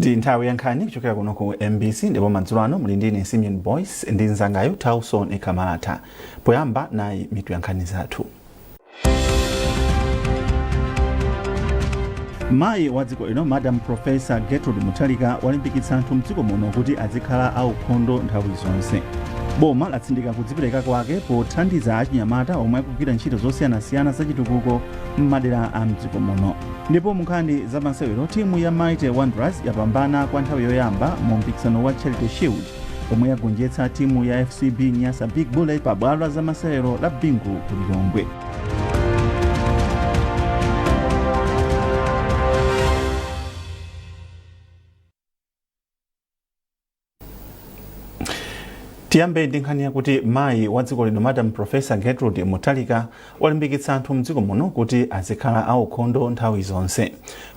Ndi nthawi ya nkhani kuchokera kuno ku MBC, ndipo madzulo ano muli ndi ine Simeon Boyce ndi mnzangayo Tauson Kamalata. Poyamba, nayi mitu ya nkhani zathu. Mayi wa dziko lino, Madam Professor Gertrude Mutharika, walimbikitsa anthu mdziko muno kuti azikhala aukhondo nthawi zonse. Boma latsindika kudzipereka kwake pothandiza achinyamata omwe akugwira ntchito zosiyanasiyana zachitukuko m'madera a mdziko muno. Ndipo mu nkhani za masewero, timu ya Mighty Wanderers yapambana kwa nthawi yoyamba mu mpikisano wa Charity Shield pomwe yagonjetsa timu ya FCB Nyasa Big Bullet pa bwalo la zamasewero la Bingu ku Lilongwe. Tiyambe ndi nkhani yakuti mayi wa dziko lino, Madam Professor Gertrude Mutharika, walimbikitsa anthu mdziko muno kuti azikhala aukhondo nthawi zonse.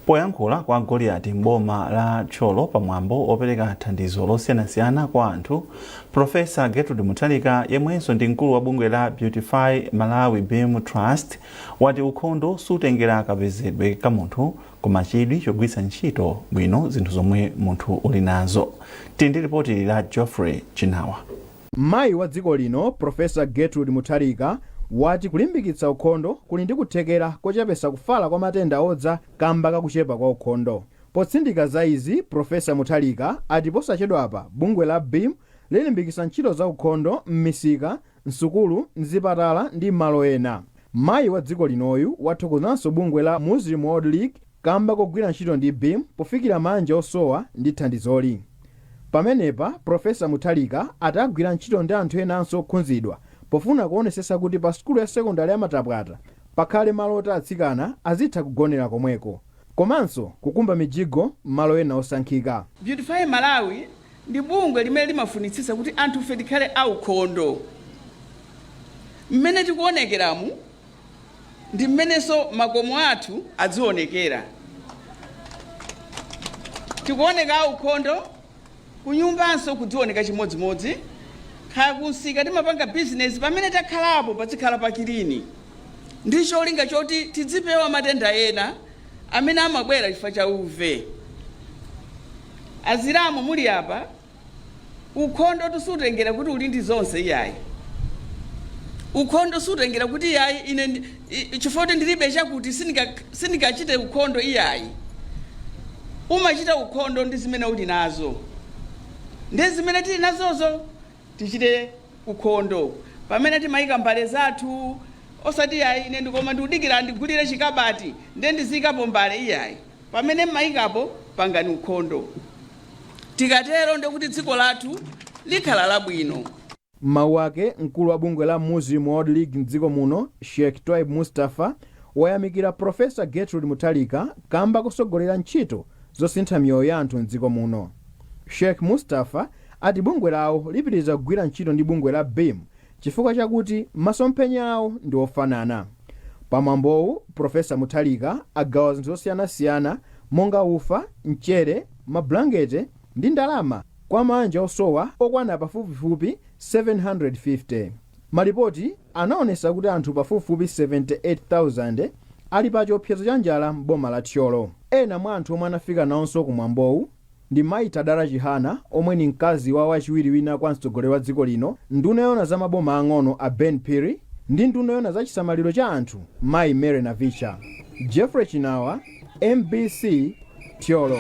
Poyankhula kwa Goliati m'boma la Thyolo pamwambo opereka thandizo losiyanasiyana kwa anthu, Professor Gertrude Mutharika, yemwenso ndi mkulu wa bungwe la Beautify Malawi BEAM Trust, wati ukhondo sutengera kapezedwe ka munthu koma chidwi chogwiritsa ntchito bwino zinthu zomwe munthu uli nazo. Tili ndi ripoti la Geoffrey Chinawa. Mayi wa dziko lino, Professor Gertrude Mutharika, wati kulimbikitsa ukhondo kuli ndi kuthekera kochepetsa kufala kwa matenda odza kamba kakuchepa kwa ukhondo. Potsindika za izi, Professor Mutharika ati posachedwapa bungwe la BEAM lilimbikitsa ntchito za ukhondo m'misika, msukulu, mzipatala ndi m'malo ena. Mayi wa dziko linoyu wathokozanso bungwe la Muslim World League kamba kogwira ntchito ndi BEAM pofikira mabanja osowa ndi thandizoli. Pamenepa Professor Mutharika ati agwira ntchito ndi anthu enanso okhudzidwa pofuna kuonesesa kuti pa sukulu ya sekondari ya Matapwata pakhale malo oti atsikana azitha kugonera komweko, komanso kukumba mijigo m'malo ena osankhika. Beautify Malawi ndi bungwe limene limafunitsitsa kuti anthufe tikhale aukhondo. Mmene tikuonekeramu ndi mmenenso makomo athu adzionekera. Tikuoneka aukhondo, kunyumbanso kudzioneka chimodzimodzi, kaya kumsika timapanga bizinesi, pamene takhalapo pazikhala pa clean, ndi cholinga choti tidzipewa matenda ena amene amabwera chifukwa cha uve. Azilamu muli apa, ukhondo tisutengera kuti uli ndi zonse, iyayi. Ukhondo sutengera kuti iyayi, ine chifukwa kuti ndilibe chakuti sindingachite ukhondo, iyayi. Umachita ukhondo ndi zimene uli nazo. Ndi zimene tili nazozo tichite ukhondo. Pamene timayika mbale zathu, osati iyayi, ine ndikoma ndikudikira ndigulire chikabati ndiye ndiziyikapo mbale, iyayi. Pamene mmayikapo, pangani ukhondo. Tikatero ndikuti dziko lathu likhala labwino. M'mawu ake, mkulu wa bungwe la Muslim World League mdziko muno, Sheikh Twaib Mustafa, wayamikira Professor Gertrude Mutharika kamba kusogolera ntchito zosintha miyoyo ya anthu mdziko muno. Sheikh Mustafa ati bungwe lawo lipitiriza kugwira ntchito ndi bungwe la BEAM chifukwa chakuti masomphenya awo ndi ofanana. Pamwambowu, Professor Mutharika agawa zinthu zosiyanasiyana monga ufa, mchere, mabulangete ndi ndalama kwa mabanja osowa okwana pafupifupi 750. Malipoti anaonesa kuti anthu pafupifupi 78,000 ali pa chiopsezo cha njala m'boma la Thyolo. Ena mwa anthu omwe anafika nawonso kumwambowu ndi Mayi Tadala Chihana, omwe ni mkazi wa wachiwiri wina kwa mtsogoleri wa dziko lino, nduna yoona za maboma ang'ono a Ben Phiri, ndi nduna yoona za chisamaliro cha anthu Mayi Mary Navicha. Jeffrey Chinawa, MBC, Thyolo.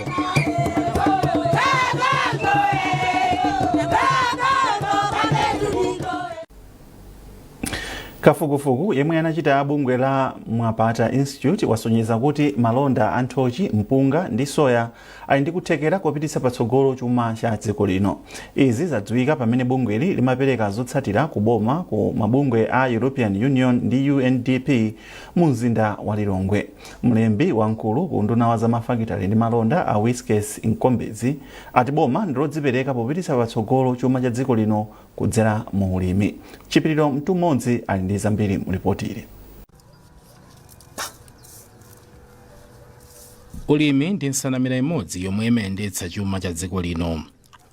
Kafukufuku yemwe anachita bungwe la Mwapata Institute wasonyeza kuti malonda a nthochi, mpunga ndi soya ali ndi kuthekera kopititsa patsogolo chuma cha dziko lino. Izi zadziwika pamene bungweli limapereka zotsatira ku boma, ku mabungwe a European Union ndi UNDP mu mzinda wa Lilongwe. Mlembi wamkulu ku unduna wa zamafakitale ndi malonda, a Wiskes Mkombezi, ati boma ndilodzipereka popititsa patsogolo chuma cha dziko lino kudzera mu ulimi. Chipiriro Mtumodzi ali ndi zambiri mu ripoti ili. Ulimi ndi nsanamira imodzi yomwe imayendetsa chuma cha dziko lino.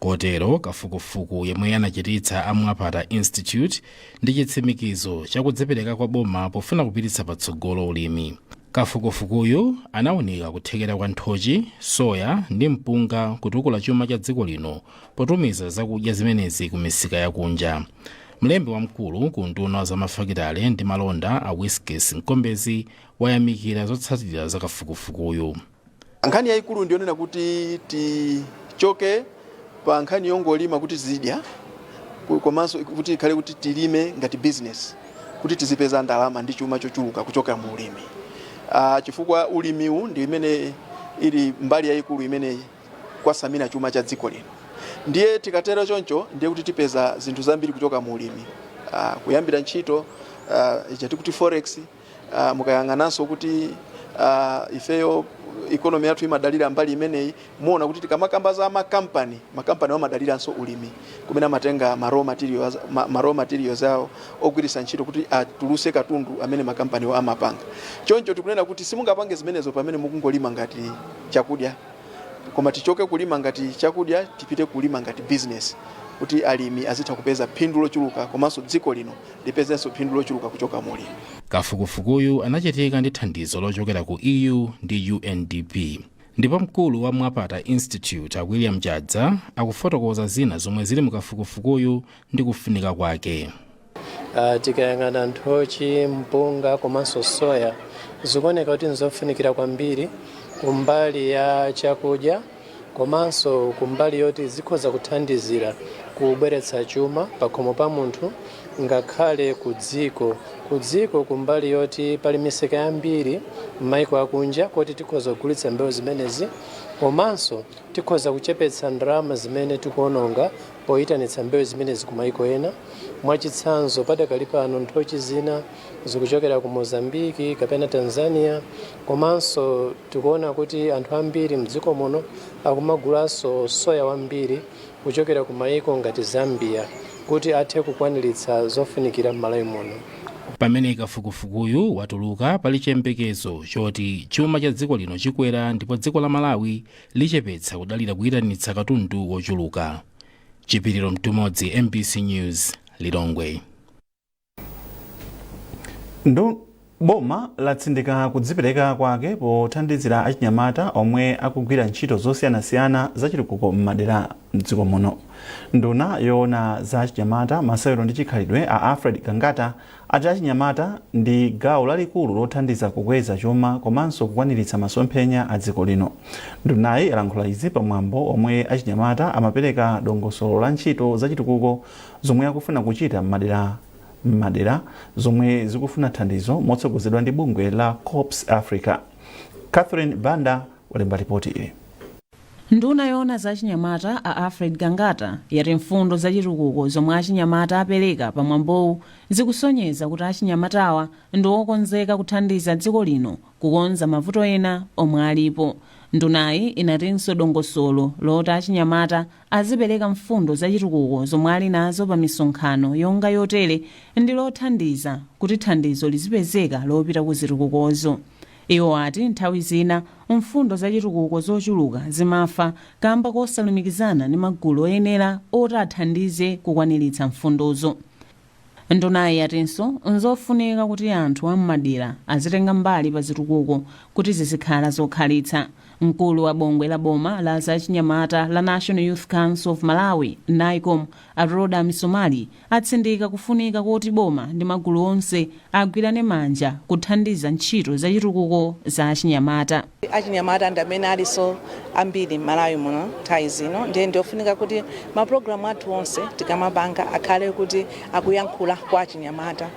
Kotero kafukufuku yemwe anachititsa a Mwapata Institute ndi chitsimikizo chakudzipereka kwa boma pofuna kupititsa patsogolo ulimi. Kafukufukuyu anawunika kuthekera kwa nthochi, soya ndi mpunga kutukula chuma cha dziko lino potumiza zakudya zimenezi ku misika yakunja. Mlembi wamkulu ku unduna wa zamafakitale ndi malonda, a Wiskes Mkombezi, wayamikira zotsatira za kafukufukuyu. Nkhani yayikulu ndiyonena kuti tichoke pa nkhani yongolima kuti tizidya, komanso kuti ikhale kuti tilime ngati business, kuti tizipeza ndalama ndi chuma chochuluka kuchokera mu ulimi, chifukwa ulimiwu ndi imene ili mbali yayikulu imene kwasamira chuma cha dziko lino. Ndiye tikatero choncho, ndiye kuti tipeza zinthu zambiri kuchoka mu ulimi, kuyambira ntchito, ija tikuti forex. Mukayang'ananso kuti ifeyo economy yathu imadalira mbali imeneyi, muona kuti tikamakamba za makampani, makampani amadaliranso ulimi, kumene amatenga ma raw materials awo ogwiritsa ntchito kuti atuluse katundu amene makampaniwo amapanga. Choncho tikunena kuti simungapange zimenezo pamene mukungolima ngati chakudya, koma tichoke kulima ngati chakudya, tipite kulima ngati business, kuti alimi azitha kupeza phindu lochuluka, komanso dziko lino lipezenso phindu lochuluka kuchoka mu ulimi. Kafukufukuyu anachitika ndi thandizo lochokera ku EU ndi UNDP, ndipo mkulu wa Mwapata Institute, a William Chadza, akufotokoza zina zomwe zili mukafukufukuyu ndi kufunika kwake. Tikayang'ana nthochi, mpunga komanso soya, zikuoneka kuti nzofunikira kwambiri kumbali ya chakudya, komanso kumbali yoti zikhoza kuthandizira kubweretsa chuma pakhomo pa munthu, ngakhale ku dziko kumbali yoti pali misika yambiri m'maiko akunja kuti tikhoza kugulitsa mbewu zimenezi, komanso tikhoza kuchepetsa ndalama zimene tikuononga poyitanitsa mbewu zimenezi ku maiko ena. Mwachitsanzo, padakali pano nthochi zina zikuchokera ku Mozambiki kapena Tanzania, komanso tikuona kuti anthu ambiri mdziko muno akumagulanso soya wambiri kuchokera ku maiko ngati Zambia kuti athe kukwaniritsa zofunikira m'Malawi muno. Pamene kafukufukuyu watuluka, pali chiyembekezo choti chuma cha dziko lino chikwera ndipo dziko la Malawi lichepetsa kudalira kuyitanitsa katundu wochuluka. Chipiriro Mtumodzi, MBC News, Lilongwe. Ndu boma latsindika kudzipereka kwake pothandizira achinyamata omwe akugwira ntchito zosiyanasiyana zachitukuko m'madera mdziko muno. Nduna yoona za achinyamata, masewero ndi chikhalidwe, a Alfred Gangata, ati achinyamata ndi gawo lalikulu lothandiza kukweza chuma komanso kukwaniritsa masomphenya a dziko lino. Ndunayi yalankhula izi pamwambo omwe achinyamata amapereka dongosolo la ntchito zachitukuko zomwe akufuna kuchita m'madera zomwe zikufuna thandizo, motsogozedwa ndi bungwe la Corps Africa. Catherine Banda walemba ripoti ili. Nduna yoona za achinyamata, a Alfred Gangata, yati mfundo zachitukuko zomwe achinyamata apereka pamwambowu zikusonyeza kuti achinyamatawa ndi okonzeka kuthandiza dziko lino kukonza mavuto ena omwe alipo. Ndunayi inatinso dongosolo loti achinyamata azipereka mfundo zachitukuko zomwe ali nazo pa misonkhano yonga yotere ndi lothandiza kuti thandizo lizipezeka lopita ku zitukukozo. Iwo ati nthawi zina mfundo zachitukuko zochuluka zimafa kamba kosalumikizana ndi magulu oyenera oti athandize kukwaniritsa mfundozo. Ndunayi yatinso nzofunika kuti anthu am'madera azitenga mbali pa zitukuko kuti zizikhala zokhalitsa. Mkulu wa bungwe la boma la zachinyamata la National Youth Council of Malawi, NYCOM, a Roda Misomali, atsindika kufunika koti boma ndi magulu onse agwirane manja kuthandiza ntchito zachitukuko za achinyamata. Achinyamata ndi amene alinso ambiri m'Malawi muno nthawi zino, ndiye ndiofunika kuti mapulogalamu athu onse tikamapanga akhale kuti akuyankhula kwa achinyamata.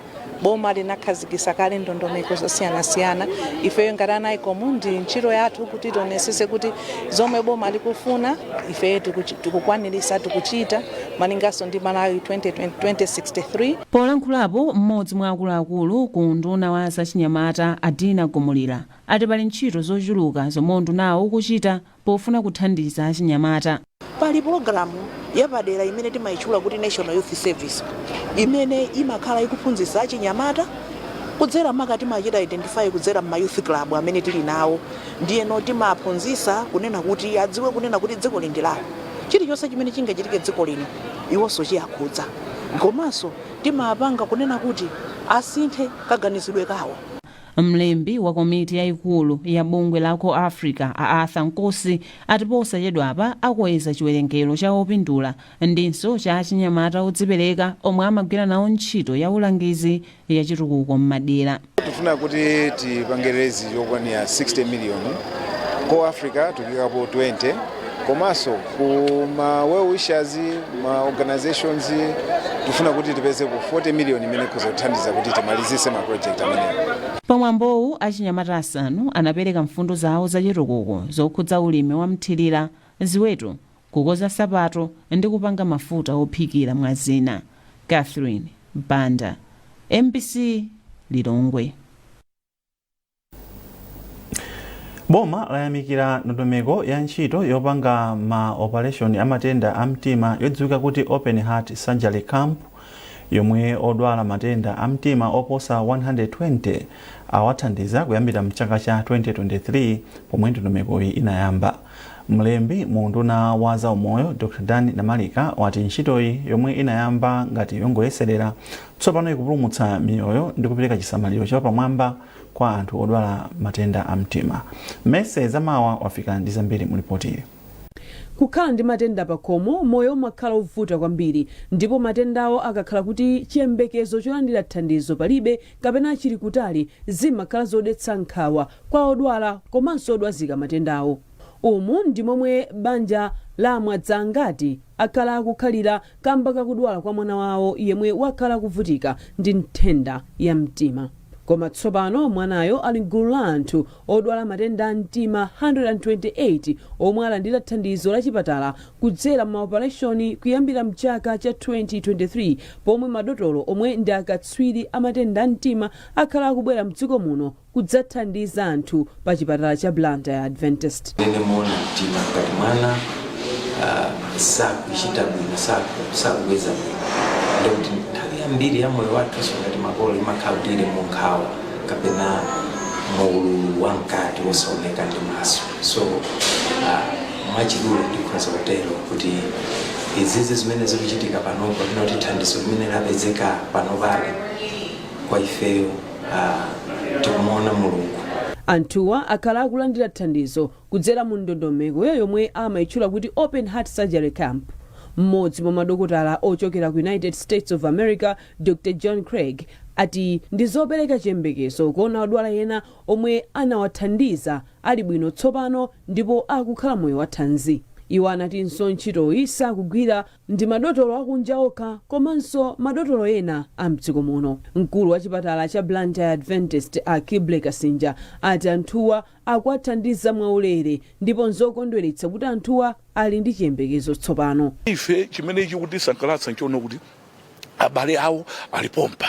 Boma linakhazikitsa kale ndondomeko zosiyanasiyana. Ifeyo ngati a NYCOM, ndi ntchito yathu kuti tionesese kuti zomwe boma likufuna ifeyo tikukwanirisa, tikuchita malinganso ndi Malawi 2020 2063. Polankhulapo, mmodzi mwa akuluakulu ku unduna wa zachinyamata, Adina Gumulira, ati pali ntchito zochuluka zomwe undunawo ukuchita pofuna kuthandiza achinyamata. Pali pulogalamu yapadera imene timayitchula kuti National Youth Service, imene imakhala ikuphunzitsa achinyamata kudzera maka timachita identify kudzera ma youth club amene tili nawo. Ndiyeno timaphunzitsa kunena kuti adziwe kunena kuti dziko lindi lawo, chilichonse chimene chingachitike dziko lino iwonso chiyakhudza, komanso timapanga kunena kuti asinthe kaganizidwe kawo. Mlembi wa komiti yayikulu ya bungwe la CorpsAfrica, a Arthur Nkosi, ati posachedwapa akweza chiwerengero cha opindula ndinso cha achinyamata odzipereka omwe amagwira nawo ntchito ya ulangizi ya chitukuko m'madera. Tifuna kuti tipange raise yokwanira 60 million. CorpsAfrica tikuyikapo 20, komanso ku ma well wishers, ma organizations, tifuna kuti tipezepo 40 million imene ikhoza kuthandiza kuti timalizise ma project amenewo. Pamwambowu, achinyamata asanu anapereka mfundo zawo zachitukuko zokhudza ulimi wa mthirira, ziweto, kukoza sapato ndi kupanga mafuta ophikira, mwa zina. Catherine Banda, MBC, Lilongwe. Boma layamikira ndondomeko ya ntchito yopanga ma operation amatenda a mtima yodziwika kuti Open Heart Surgery Camp, yomwe odwala matenda a mtima oposa 120 awathandiza kuyambira mchaka cha 2023 pomwe ndondomekoyi inayamba. Mlembi mu unduna wa zaumoyo, Dr Dan Namalika, wati ntchitoyi, yomwe inayamba ngati yongoyeserera, tsopano ikupulumutsa miyoyo ndi kupereka chisamaliro chapamwamba kwa anthu odwala matenda a mtima. Mese Zamawa wafika ndi zambiri mu ripoti ili. Kukhala ndi matenda pakhomo, moyo umakhala ovuta kwambiri, ndipo matendawo akakhala kuti chiyembekezo cholandira thandizo palibe kapena chili kutali, zimakhala zodetsa nkhawa kwa odwala komanso odwazika matendawo. Umu ndi momwe banja la Mwadzangati akhala akukhalira kamba kakudwala kwa mwana wawo yemwe wakhala akuvutika ndi nthenda ya mtima. Koma tsopano mwanayo ali mgulu la anthu odwala matenda a mtima 128 omwe alandira thandizo la chipatala kudzera m'maopareshoni kuyambira mchaka cha 2023, pomwe madotolo omwe ndi akatswiri a matenda a mtima akhala akubwera mdziko muno kudzathandiza anthu pa chipatala cha Blantyre Adventist. Nene muona mtima ngati mwana sakuchita bwino, sakukweza bwino, ndikuti nthawi yambiri ya moyo wathu ngati makolo imakhala kuti ili mu nkhawa kapena muululu wamkati wosaoneka ndi maso. So mwachidule ndikhoza kutero kuti izizi zimene zikuchitika panopa, kapena kuti thandizo limene lapezeka panopali, kwa ifeyo tikumuona Mulungu. Anthuwa akhala akulandira thandizo kudzera mu ndondomeko yomwe amayitchula kuti Open Heart Surgery Camp. Mmodzi mwa madokotala ochokera ku United States of America, Dr John Craig, ati ndi zopereka chiyembekezo kuona odwala ena omwe anawathandiza ali bwino tsopano ndipo akukhala moyo wathanzi. Iwo anatinso ntchitoyi sakugwira ndi madotolo akunja okha, komanso madotolo ena a mdziko muno. Mkulu wa chipatala cha Blantyre Adventist, a Kible Kasinja, ati anthuwa akuwathandiza mwaulere ndipo nzokondweretsa kuti anthuwa ali ndi chiyembekezo tsopano. Ife chimene chikutisangalatsa nchoona kuti abale awo alipompa,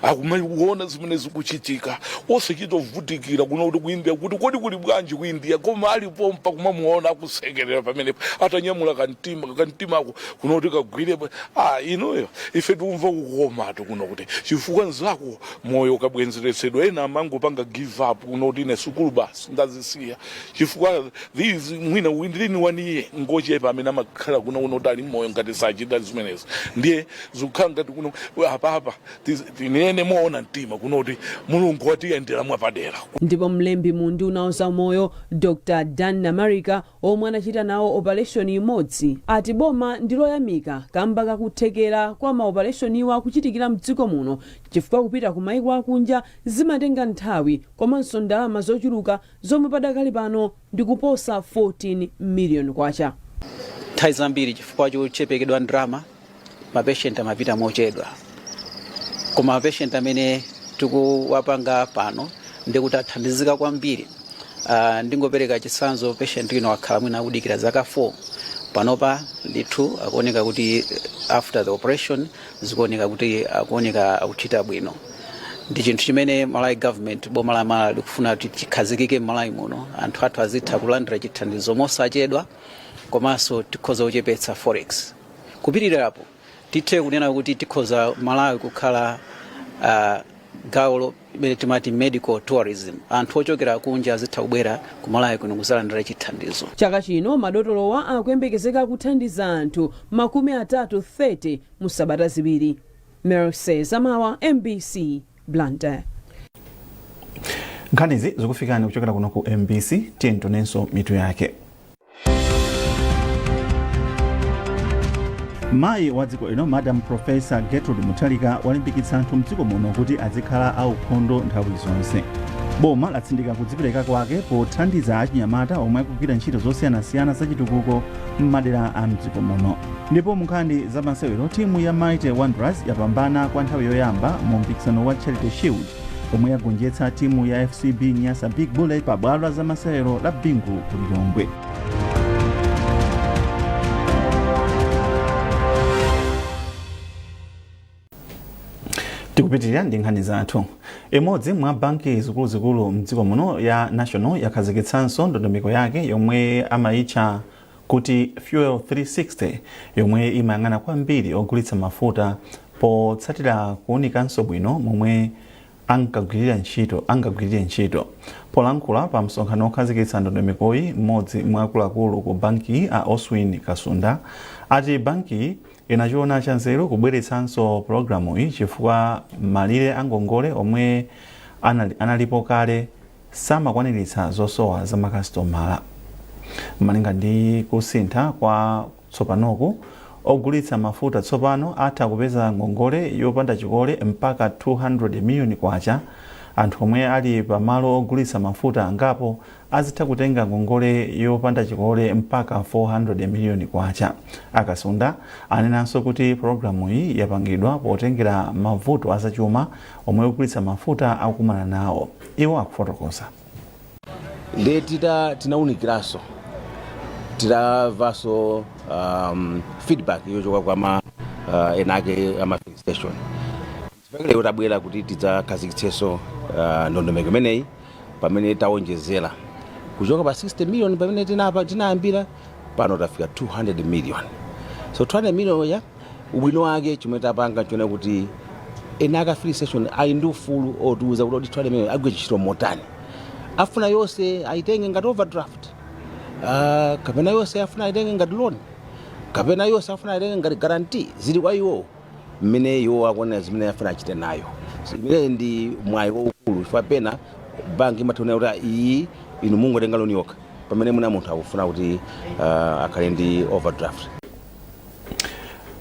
akumaona zimene zikuchitika, osachita kuvutikira kuno kuti ku India, kuti kodi kuli bwanji ku India, koma alipompa kumamuona akusekerera pamenepo atanyamula kantima kantimako kuno kuti kagwire. Ah, inuyo, ife tikumva kukomatu kuno kuti chifukwa nzako moyo ukabwenzeretsedwa. Ena amangopanga give up kuno kuti ine sukulu basi ndazisiya, chifukwa these mwina within one year ngochepa amene amakhala kuno kuno kuti ali moyo ngati sachita zimenezi. Ndiye zikukhala ngati kuno apapa tinene moona mtima kuno kuti Mulungu watiyendera mwapadera. Ndipo mlembi mu unduna wa zaumoyo, Dr Dan Namarika, omwe anachita nawo operation imodzi, ati boma ndi loyamika kamba kakuthekera kwa maopereshoniwa kuchitikira mdziko muno, chifukwa kupita ku maiko akunja zimatenga nthawi komanso ndalama zochuluka zomwe padakali pano ndi kuposa 14 million kwacha. Nthawi zambiri chifukwa chochepekedwa ndalama, mapeshenti amapita mochedwa, koma mapeshenti amene tikuwapanga pano ndikuti athandizika kwambiri. Ndingopereka chitsanzo, patient wina wakhala mwina akudikira zaka 4. Panopa ndithu akuoneka kuti after the operation zikuoneka kuti akuoneka akuchita bwino. Ndi chinthu chimene Malawi government, boma la Malawi, likufuna kuti chikhazikike m'Malawi muno, anthu athu azitha kulandira chithandizo mosachedwa, komanso tikhoza kuchepetsa forex. Kupitirirapo, tithe kunena kuti tikhoza Malawi kukhala gawo limene timati medical tourism, anthu ochokera kunja azitha kubwera ku Malawi kuno kuzalandira chithandizo. Chaka chino madotolowa akuyembekezeka kuthandiza anthu 30 mu sabata 2. Mercy Zamawa, MBC, Blantyre. Nkhanizi zikufikani kuchokera kuno ku MBC. Tiyeni tionenso mitu yake. Mayi wa dziko lino, Madam Professor Gertrude Mutharika, walimbikitsa anthu mdziko muno kuti azikhala aukhondo nthawi zonse. Boma latsindika kudzipereka kwake pothandiza achinyamata omwe akugwira ntchito zosiyanasiyana zachitukuko m'madera a mdziko muno. Ndipo mu nkhani za masewero, timu ya Mighty Wanderers yapambana kwa nthawi yoyamba mu mpikisano wa Charity Shield pomwe yagonjetsa timu ya FCB Nyasa Big Bullet pa bwalo la zamasewero la Bingu ku Lilongwe. Tikupitirira ndi nkhani zathu. Imodzi mwa banki zikuluzikulu mdziko muno ya National yakhazikitsanso ndondomeko yake yomwe amayitcha kuti Fuel 360, yomwe imayang'ana kwambiri ogulitsa mafuta potsatira kuwunikanso bwino momwe angagwirire ntchito. Polankhula pa msonkhano wokhazikitsa ndondomekoyi, mmodzi mwa akuluakulu ku banki, a Oswin Kasunda, ati banki inachiona chanzeru kubweretsanso pologalamuyi chifukwa malire a ngongole omwe analipo kale samakwaniritsa zosowa za makasitomala. Malinga ndi kusintha kwa tsopanoku, ogulitsa mafuta tsopano atha kupeza ngongole yopanda chikole mpaka 200 miliyoni kwacha. Anthu omwe ali pamalo ogulitsa mafuta angapo azitha kutenga ngongole yopanda chikole mpaka 400 miliyoni kwacha. Akasunda anenanso kuti pologalamuyi yapangidwa potengera mavuto azachuma omwe ogulitsa mafuta akukumana nawo. Iwo akufotokoza. Ndiye tinawunikiranso, titamvanso feedback yochoka kwa ma ena ake ama filling station. Chifukwa lero tabwera kuti tidzakhazikitsenso ndondomeko imeneyi, pamene tawonjezera kuchoka pa 60 million pamene tinayambira, pano tafika 200 million. So 200 million ya ubwino wake, chimene tapanga nchona kuti ena aka filling station ali ndi ufulu otiuza kuti 200 million agwire ntchito motani. Afuna yonse ayitenge ngati overdraft, kapena yonse afuna ayitenge ngati loan, kapena yonse afuna ayitenge ngati guarantee, zili kwa iwo mmene iwo akuonera zimene afuna achite nayo. So, imene ndi mwayi waukulu, chifukwa pena banki imatha kuti iyi inu mungotenga loan yokha, pamene muna munthu akufuna kuti akhale ndi overdraft.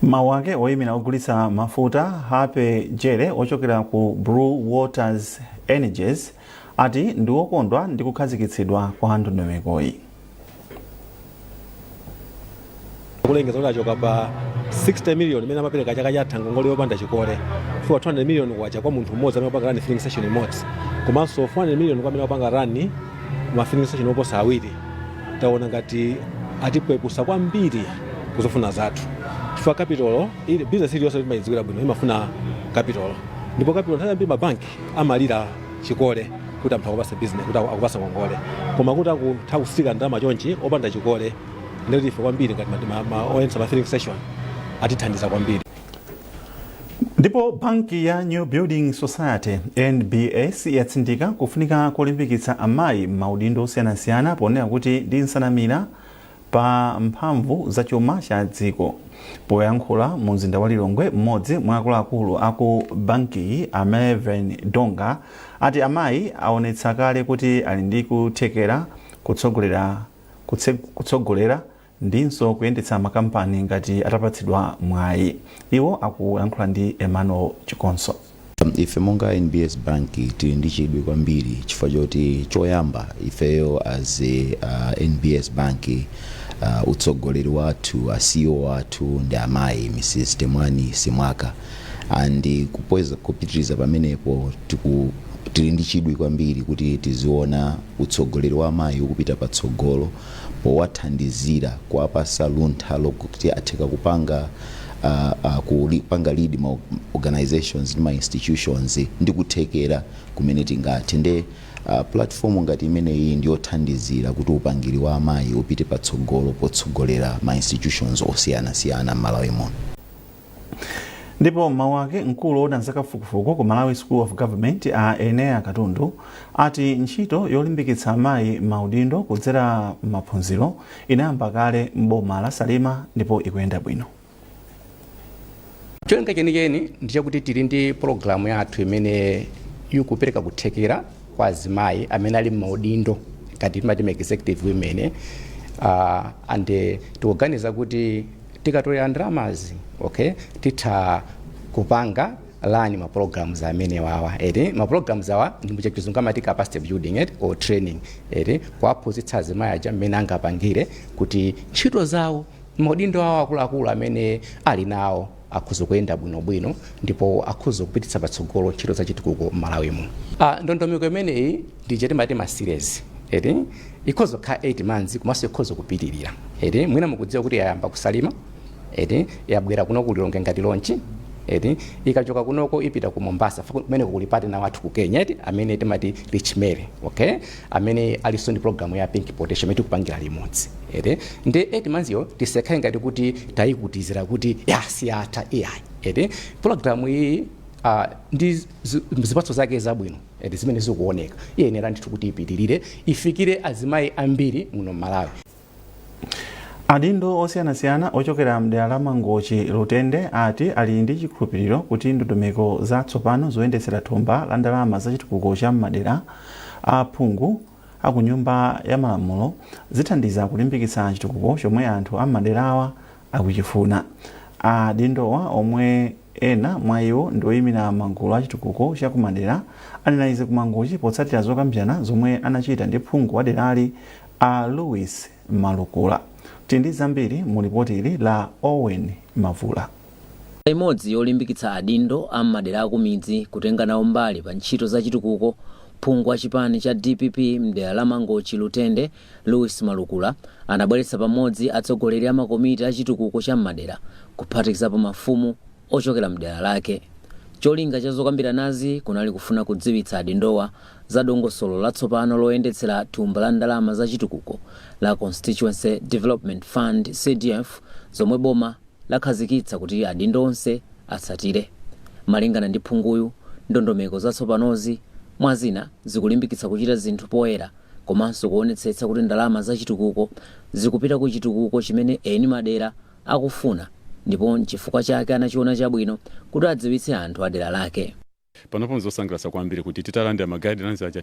Mawu ake, oyimira ogulitsa mafuta, Happy Jere, ochokera ku Blue Waters Energies, ati ndi wokondwa ndi kukhazikitsidwa kwa ndondomekoyi. Kulengeza kuti achoka pa 60 million imene amapereka chaka chatha ngongole yopanda chikole kufika 200 million kwacha kwa munthu mmodzi amene akupanga run filling station imodzi, komanso 400 million kwa amene akupanga run ma filling station oposa awiri, taona ngati atipwepusa kwambiri kuzofuna zathu, chifukwa capital ili business iliyonse timayidziwira bwino imafuna capital, ndipo capital nthawi zambiri mabanki amalira chikole kuti anthu akupasa business, kuti akupasa ngongole. Koma kuti akutha kusika ndalama chonchi opanda chikole, ndikuti ife kwambiri ngati oyendetsa ma filling station atithandiza kwambiri. Ndipo banki ya New Building Society, NBS, yatsindika kufunika kolimbikitsa amayi m'maudindo osiyanasiyana ponena kuti ndi nsanamira pa mphamvu za chuma cha dziko. Poyankhula mu mzinda wa Lilongwe, mmodzi mwa akuluakulu aku bankiyi, a Mervyn Donga, ati amayi aonetsa kale kuti ali ndi kuthekera kutsogolera ndinso kuyendetsa makampani ngati atapatsidwa mwayi. Iwo akuyankhula ndi Emmanuel Chikonso. Ife monga NBS Bank tili ndi chidwi kwambiri chifukwa choti choyamba ifeyo as a NBS Bank, utsogoleri wathu, a CEO wathu ndi amayi, Mrs Temwani Simwaka, and kupitiriza pamenepo tili ndi chidwi kwambiri kuti tiziona utsogoleri wa amayi ukupita patsogolo powathandizira kuwapasa luntha lokuti atheka kupanga kupanga lead ma organizations ndi ma institutions ndi kuthekera kumene tingathe. Nde platform ngati imeneyi ndiyothandizira kuti upangiri wa amayi upite patsogolo potsogolera ma institutions osiyanasiyana m'Malawi muno. Ndipo mawu ake, mkulu woona zakafukufuku ku Malawi School of Government, a Enea Katundu, ati ntchito yolimbikitsa amayi maudindo kudzera maphunziro inayamba kale m'boma la Salima ndipo ikuyenda bwino. Cholinga chenicheni ndi chakuti tili ndi pologalamu yathu imene ikupereka kuthekera kwa azimayi amene ali m'maudindo ngati timati ma executive women, and tikuganiza kuti tikatolera ndalamazi, okay, titha kupanga run ma programs amene wawa, eti. Ma programs awa ndi muchizungu amati capacity building, eti, or training, eti, kuwaphunzitsa azimayi aja mmene angapangire kuti ntchito zawo, maudindo awo akuluakulu amene ali nawo akhoza kuyenda bwinobwino ndipo akhoza kupititsa patsogolo ntchito zachitukuko m'Malawi muno. Ndondomeko imeneyi ndije timati ma series, eti, ikhoza kukhala 8 months komanso ikhoza kupitirira, eti. Mwina mukudziwa kuti yayamba ku Salima, eti, yabwera kuno ku Lilongwe ngati launch, eti. Ikachoka kunoko ipita ku Mombasa, kumeneko kuli partner wathu ku Kenya, eti, amene timati Rich Mary, okay, amene alinso ndi program ya Pink Potential imene tikupangira limodzi, eti. Ndi 8 months yo tisekhale ngati kuti tayikutizira kuti ya siyatha, iyayi, eti. Program iyi ndi zipatso zake zabwino, eti, zimene zikuoneka, iyenera ndithu kuti ipitirire, ifikire azimayi ambiri muno m'Malawi. Adindo osiyanasiyana ochokera mdera la Mangochi Lutende ati ali ndi chikhulupiriro kuti ndondomeko zatsopano zoyendetsera thumba la ndalama za chitukuko cha m'madera aphungu akunyumba ya malamulo zithandiza kulimbikitsa chitukuko chomwe anthu am'madera awa akuchifuna. Adindowa, omwe ena mwa iwo ndi oyimira magulu a chitukuko chakumadera, anena izi ku Mangochi potsatira zokambirana zomwe anachita ndi phungu wa derali a Louis Malukula. Tili ndi zambiri mu lipoti ili la Owen Mavula. Imodzi yolimbikitsa adindo a m'madera akumidzi kutenga nawo mbali pa ntchito za chitukuko, phungu wa chipani cha DPP mdera la Mangochi Lutende, Louis Malukula, anabweretsa pamodzi atsogoleri a makomiti a chitukuko cha m'madera, kuphatikizapo mafumu ochokera mdera lake. Cholinga cha zokambiranazi kunali kufuna kudziwitsa adindowa za dongosolo latsopano loyendetsera thumba la ndalama za chitukuko la Constituency Development Fund, CDF, zomwe boma lakhazikitsa kuti adindo onse atsatire. Malingana ndi phunguyu, ndondomeko zatsopanozi mwazina zikulimbikitsa kuchita zinthu poyera komanso kuonetsetsa kuti ndalama za chitukuko zikupita ku chitukuko chimene eni madera akufuna, ndipo nchifukwa chake anachiona chabwino kuti adziwitse anthu a dera lake. Panopo nzosangalatsa kwambiri kuti titalandira ma guidelines aja,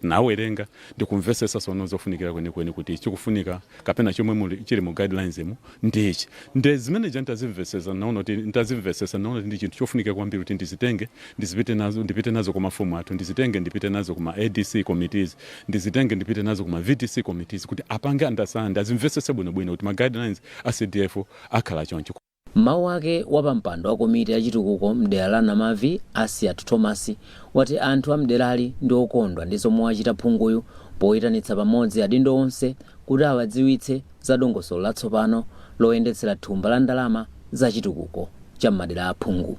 tinawerenga ndikumvetsetsa sono zofunikira kwenikweni kuti chikufunika kapena chomwe chili mu guidelines mu ndichi. Nde zimene ja ntazimvetsetsa, naona kuti ntazimvetsetsa, naona kuti ndi chinthu chofunika kwambiri kuti ndizitenge, ndizipite nazo, ndipite nazo kwa mafumu athu, ndizitenge, ndipite nazo kuma ADC committees, ndizitenge, ndipite nazo kuma VDC committees, kuti apange understand, azimvetsetse bwinobwino kuti ma guidelines a CDF akhala choncho. M'mawu ake, wapampando wa komiti ya chitukuko mdera la Namavi, Asiat Thomas, wati anthu a mderali ndi okondwa ndi zomwe wachita phunguyu poyitanitsa pamodzi adindo onse kuti awadziwitse za dongosolo latsopano loyendetsera thumba la ndalama za chitukuko cha m'madera a phungu.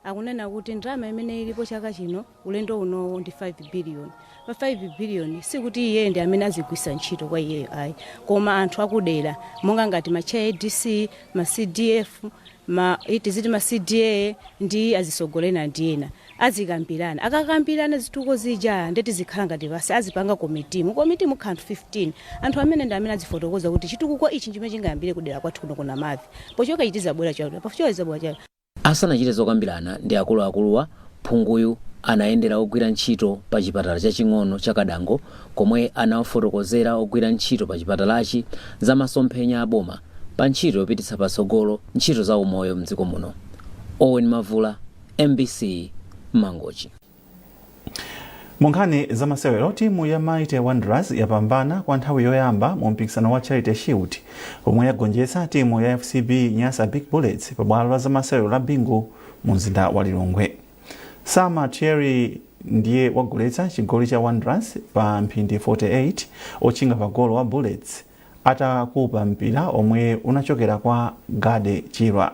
Akunena kuti ndalama imene ilipo chaka chino, ulendo unowo, ndi 5 billion. Pa 5 billion sikuti iye ndi amene azigwisa ntchito kwa iyeyo, ayi, koma anthu akudera monga ngati ma chair ADC, ma CDF, ma tiziti ma CDA ndi azisogolera ndi ena azikambirana. Akakambirana zitukuko zija, ndeti zikhala ngati pasi azipanga komiti. Mu komiti mukhala anthu 15. Anthu amene ndi amene azifotokoza kuti chitukuko ichi chimene chingayambire kudera kwathu kuno kunamavi, pochoka ichi tizabwera chakuti, pachoka tizabwera chakuti. Asanachite zokambirana ndi akuluakuluwa, phunguyu anayendera ogwira ntchito pa chipatala chaching'ono cha Kadango, komwe anawafotokozera ogwira ntchito pa chipatalachi za masomphenya a boma pa ntchito yopititsa patsogolo ntchito za umoyo mdziko muno. Owen Mavula, MBC, Mangochi. Mu nkhani za masewero, timu ya Mighty Wanderers yapambana kwa nthawi yoyamba mu mpikisano wa Charity Shield pomwe yagonjetsa timu ya FCB Nyasa Big Bullets pa bwalo la zamasewero la Bingu mu mzinda wa Lilongwe. Sama Thierry ndiye wagoletsa chigoli cha Wanderers pa mphindi 48, otchinga pa golo wa Bullets atakupa mpira omwe unachokera kwa Gade Chirwa.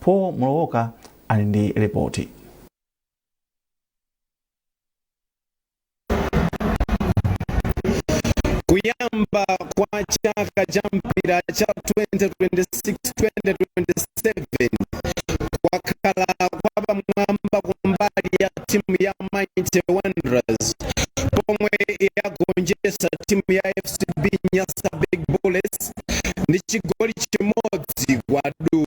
Paul Mulowoka ali ndi ripoti. Kuyamba kwa chaka cha mpira cha 2026-2027 kwakhala kwa pamwamba kumbali ya timu ya Mighty Wanderers pomwe yagonjetsa timu ya FCB Nyasa Big Bullets ndi chigoli chimodzi kwa du.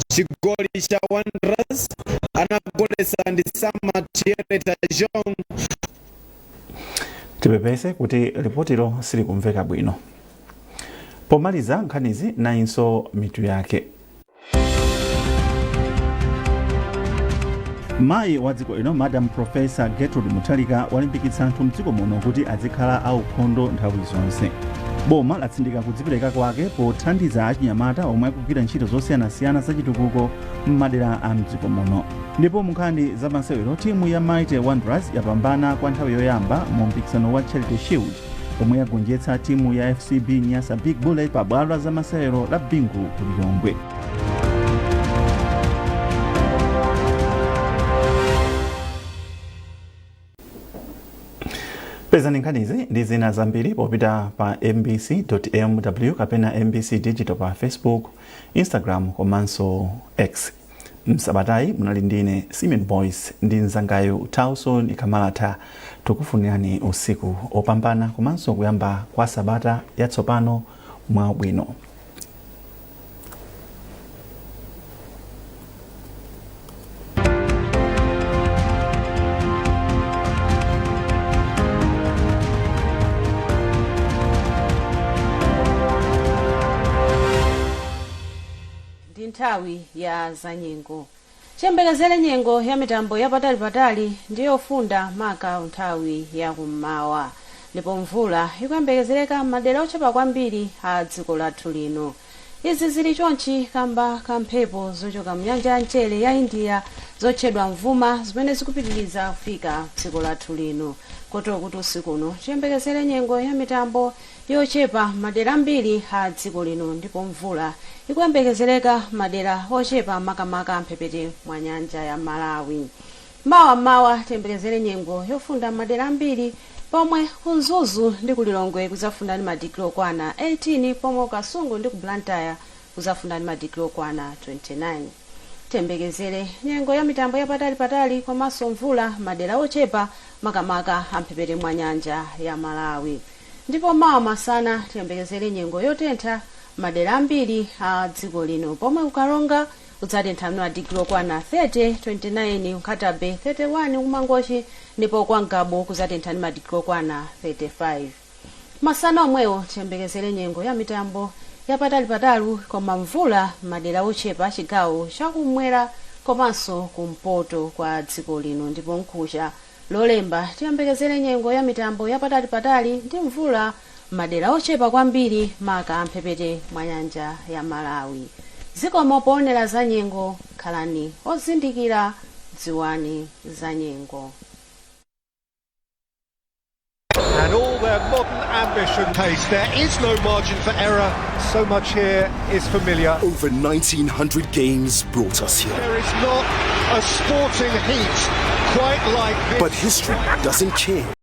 Chigoli cha Wanderers anagoletsa ndi Sama Thierry Tajong. Tipepese kuti lipotilo silikumveka bwino. Pomaliza nkhanizi, nayinso mitu yake. Mayi wa dziko lino, Madam Professor Gertrude Mutharika, walimbikitsa anthu mdziko muno kuti azikhala aukhondo nthawi zonse. Boma latsindika kudzipereka kwake pothandiza achinyamata omwe akugwira ntchito zosiyanasiyana zachitukuko m'madera a mdziko muno. Ndipo mu nkhani za masewero, timu ya Mighty Wanderers yapambana kwa nthawi yoyamba mu mpikisano wa Charity Shield pomwe yagonjetsa timu ya FCB Nyasa Big Bullet pa bwalo la zamasewero la Bingu ku Lilongwe. Pezani nkhanizi ndi zina zambiri popita pa mbc.mw kapena MBC Digital pa Facebook, Instagram komanso X. Msabatayi munali ndine Simeon Boyce ndi mzangayo Tauson Kamalata. Tikufunirani usiku opambana komanso kuyamba kwa sabata yatsopano mwabwino. Ndi nthawi ya zanyengo. Tiyembekezere nyengo ya mitambo yapatalipatali ndi yofunda maka nthawi ya kummawa, ndipo mvula ikuyembekezereka m'madera ochepa kwambiri a dziko lathu lino. Izi zili chonchi kamba ka mphepo zochoka mnyanja ya mchere ya India zotchedwa mvuma zimene zikupitiriza kufika dziko lathu lino, kotero kuti usiku uno tiyembekezere nyengo ya mitambo yochepa m'madera ambiri a dziko lino, ndipo mvula ikuyembekezereka m'madera ochepa makamaka mphepete mwa nyanja ya Malawi. Mawa mmawa tiyembekezere nyengo yofunda m'madera ambiri, pomwe ku Mzuzu ndi ku Lilongwe kudzafunda ndi madigiri okwana 18, pomwe ku Kasungu ndi ku Blantyre kudzafunda ndi madigiri okwana 29. Tiyembekezere nyengo ya mitambo yapatalipatali komanso mvula m'madera ochepa makamaka a mphepete mwa nyanja ya Malawi. Ndipo mawa masana tiyembekezere nyengo yotentha m'madera ambiri a dziko lino, pomwe ku Karonga kudzatentha ndi madigiri okwana 30, 29 ku Nkhata Bay, 31 ku Mangochi, ndipo kwa Ngabu kudzatentha ndi madigiri okwana 35. Masana omwewo tiyembekezere nyengo ya mitambo yapatalipatali koma mvula m'madera ochepa chigawo chakumwera komanso kumpoto kwa dziko lino. Ndipo mkucha Lolemba tiyembekezere nyengo ya mitambo yapatalipatali ndi mvula m'madera ochepa kwambiri maka mphepete mwa nyanja ya Malawi. Zikomo poonera za nyengo, khalani ozindikira, dziwani za nyengo. And all their modern ambition pace. There is no margin for error. So much here is familiar. Over 1,900 games brought us here. There is not a sporting heat quite like this. But history doesn't care.